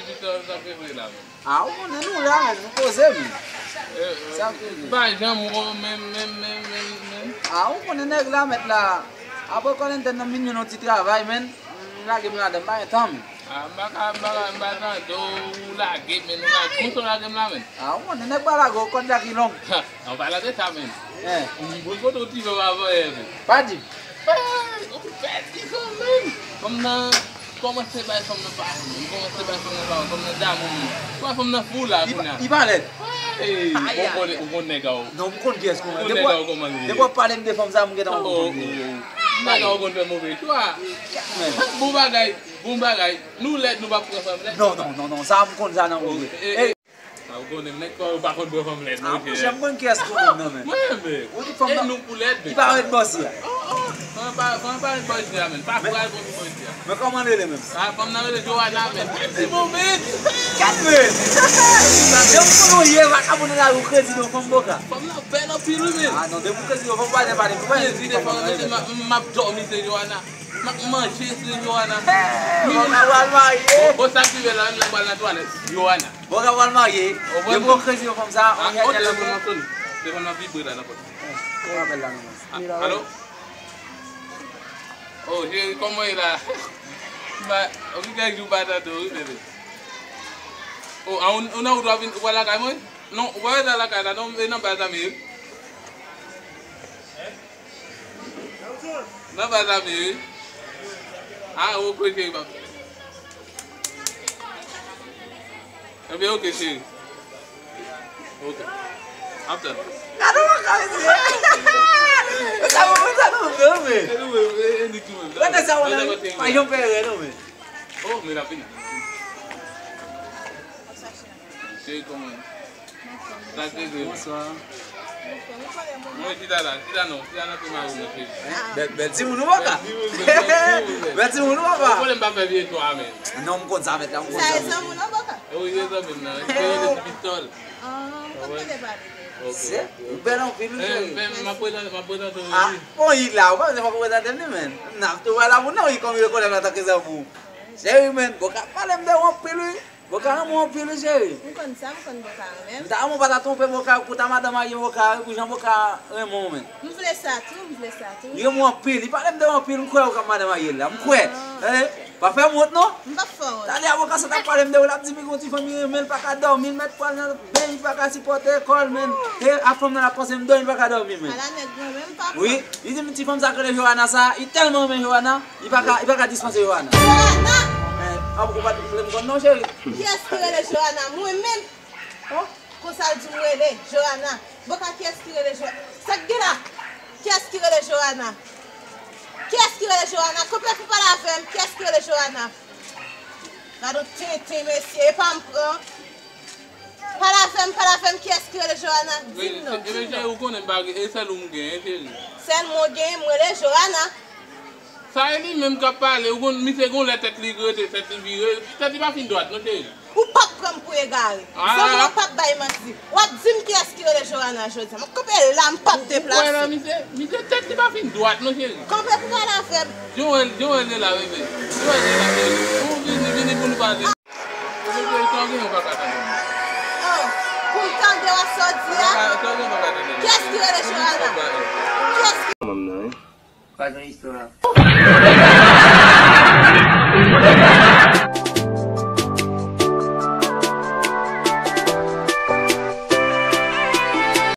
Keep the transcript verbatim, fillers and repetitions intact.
Sa, sa fevriye la menm. Ah, ou konnen nou la, men nou poze, men. Sa fevriye. Pa janm wè w menm, menm, menm, menm, menm. Ah, ou konnen nèg la, mèt la. Apre kòlentèn nan, m vin jwenn yon ti travay, men. M lage m ladan, m pa gen tan, men. Ah, m pa ka, m pa ka, m pa tande w lage, men, ou lage, konsa w lage m la, men. Ah, ou konnen nèg pa lage w, kòd la ki long. Ha, an palan de sa, men. Eh. M voye foto w ti vè w avan yè, men. Pa di. Hey, ou pèdi kanmenm. Fanm nan kòmanse bay fanm nan pawòl, men. Kòmanse bay fanm nan pawòl, fanm nan damou, men. Wè fanm nan fou la, kounye a. Li pa lèd. Hey, bon, ou konn nèg a w. Non, m konn kiyès kòman. Ou konn nèg a w kòman li ye. Depi w ap pale m de fanm sa, m gentan konn kiyès. Nèg a w konn fè move chwa. Bon bagay, bon bagay. Nou lèd, nou pa pran fanm lèd. Non, non, non, non, sa m konn sa nan move. Sa ou konnen, nèg pa yo pa konn pran fanm lèd, non, monchè. Ah, monchè, m konn kiyès kòman nan, men. Mwen, men. Ou di fanm nan, nou pou lèd, men. Li pa rèd bòs ya. Oh, oh, fanm pa, fanm pa rèd bòs ya, men. Pa pral konn bòs ya. Men kòman l rele menm? Ah, fanm nan rele Johanna, men. Ti momen. Gad, men. Jan m konnen w ye, vakabon nan lari, ou kredi de yon fanm boka. Fanm nan bèl anpil, wi, men. Ah, non, depi ou kredi de yon fanm, ou pa gen pale, ou pa gen kredi de fanm nan, men. M ap dòmi, se Johanna. M ap manje, se Johanna. Hey, bon, sa pral marye. Bon, bon, sa ki bèl la, menm lè m pral nan twalèt, Johanna. Bon, ka pral marye. Depi w krezi yon fanm sa, on yè yè la. Telefòn nan vibre la nan pòt. Kòman apèl la nan men? Alo? Oh, cheri, kòman w ye la? Ba, ou gen kèk jou pa tande w, wi, bebe. Oh, a, ou, ou nan wout w ap vin, ou pral lakay mwen? Non, ou pa rete lakay la, non, e nan baz la m ye. Nan baz la m ye, wi. Ah, ok, cheri, papa. Ebyen, ok, cheri. Ok. Ap tann. Gade w ka di. Sa bon, sa nou, non, men. E nou, e, e, e, nou tou, men. Gade sa, w la, pa yon pere, non, men. Oh, men la fini. Cheri, kòman? Sa k rive? Bonswa. Mwen chita la, chita non, chita nan pye mari mwen, cheri. Bèl, bèl timoun ou papa. Bèl timoun, bèl timoun ou papa. Ou konnen m pa fè vye chwa, men. Non, m konn sa, mèt la, m konn sa. Sa e zanmi w, non, papa? Wi, se zanmi m nan. Se yon ti pistòl. Ah, m konn tande pale de. Ok. Se, ou bèl anpil, wi, cheri. Men, men, m ap prezante, m ap prezante w, wi. Ah, bon, li la, ou pa bezwen fòk ou prezante m, li, men. N ap tou wè la, moun nan, wi, kòm yo konnen m antanke zanmi w. Cheri, men, bon, ka pale m de w anpil, wi. Boka renmen w anpil, wi, cheri. M konn sa, m konn Boka renmen m. M ta renmen w pa ta twonpe Boka, pou ta madanm marye Boka, wi, pou jan Boka renmen w, men. M vle sa tou, m vle sa tou. Li renmen w anpil, li pale m de w anpil, m kwè ou k ap madanm marye l la, m kwè. Ah. Eh, pa fè m wont, non. M p ap fè w wont. Talè a Boka sa t ap pale m de ou, l ap di m li gon ti fanm li renmen, l pa ka dòmi, l mèt pral nan beny, li pa ka sipòte kò l, men. E a fanm nan l ap panse m dòmi, l pa ka dòmi, men. Ala nèg renmen m, papa. Wi, li di m ti fanm sa k rele Johanna sa, li tèlman renmen Johanna. Li pa ka, li pa ka dispanse Johanna. Johanna! Eh, ah, ou pa t vle m konn non, cheri. Kiyès ki rele Johanna? Mwen menm. Oh, konsa l di m rele Johanna. Boka, kiyès ki rele Jo-, sa k gen la? Kiyès ki rele Johanna? Kiyès ki rele Johanna? Kanpe pou pale avè m. Kiyès ki rele Johanna? Gade yon tenten, mesye. E pa m pran. Pale avè m, pale avè m, kiyès ki rele Johanna? Di m non, di m non. Cheri, ou konnen m pa gen, e sèl ou m genyen, cheri. Sèl mwen w genyen, m rele Johanna. Sa e li menm k ap pale, ou konn, misye gon lè tèt li grete, tèt li vire, tèt li pa fin dwat, non, cheri. Ou p ap pran m pou egare. Ah. Zanmi w p ap bay manti. W ap di m kiyès ki rele Johanna jodi a. M ap kanpe la, m p ap deplase. Ou kwè nan misye? Misye tèt li pa fin dwat, non, cheri. Kanpe pou pale avè m. Joel, Joel te la, bebe. Joel te la, bebe. Ou vini, vini pou nou pale. Ou vle sa w gen, ou pa ka tande m. Oh, pou m tande w a sa w di a? Ou pa ka, sa w gen, ou pa ka tande m. Kiyès ki rele Johanna? Kiyès ki... Manman m nan, wi. Pa gen istwa.